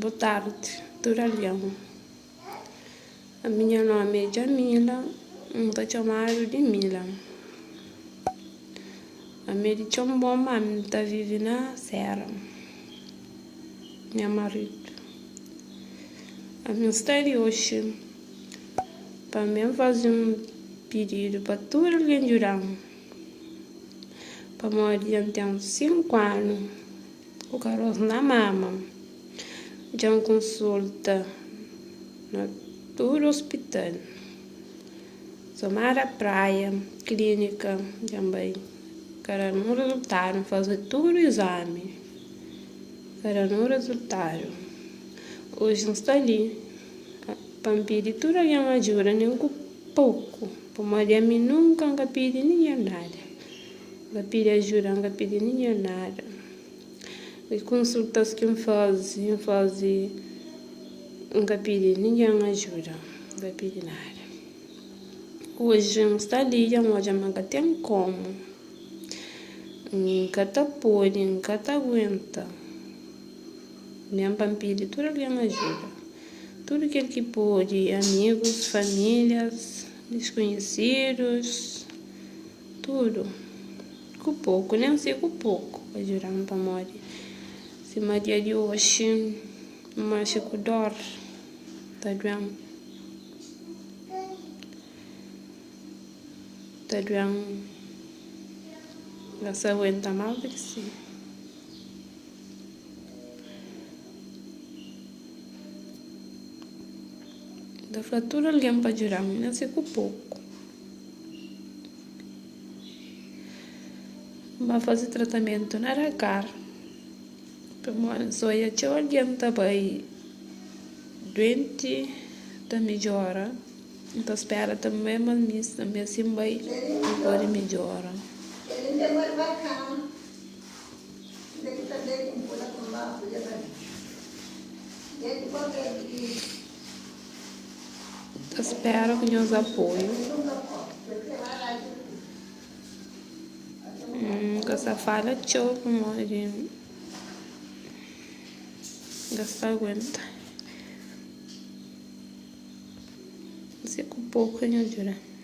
Bo tardi tudu algen. Ami nha nomi é Djamila, N ta txomadu di Mila. Ami é di Txonbon ma N ta vive na Sera. Nha maridu. Ami N sta li oxi pa mi N faze un pididu pa tudu algen djuda-m pamodi dja N ten 5 anu. Ku karos na mama. Dja N konsulta na tudu ospital, Somada Praia, klínika dja N bai, ka da nun rezultadu. N faze tudu izami, ka da nun rezultadu. Oji N sta li pa N pidi tudu algen ajuda, nen ku poku, pamodi ami nunka N ka pidi ningen nada. N ka pidi ajuda, N ka pidi ningen nada. I konsultas ki N faze, N faze, N ka pidi ningen ajuda, N ka pidi nada. Oji N sta li dja N odja ma N ka ten komu, N ka ta pode, N ka ta aguenta nen pa N pidi tudu algen ajuda. Tudu kel ki pode, amigus, famílias, diskunhisidus. Tudu ku poku, nen si ku poku pa djuda-m pamodi sima dia di oxi N manxe ku dor ta due-m, ta due-m N ka sa aguenta más di ki si. N ta fla tudu algen pa djuda-m nen si ku poku. N ba faze tratamentu na Dakar pamodi N sa odja txeu algen ta bai duenti ta midjora N ta spera tanbe ma mi tanbe si N bai N pode midjora. Ta spera ku nhos apoiu. N ka sa fala txeu pamodi N ka sta aguenta. Si ku poku nhos djuda-m.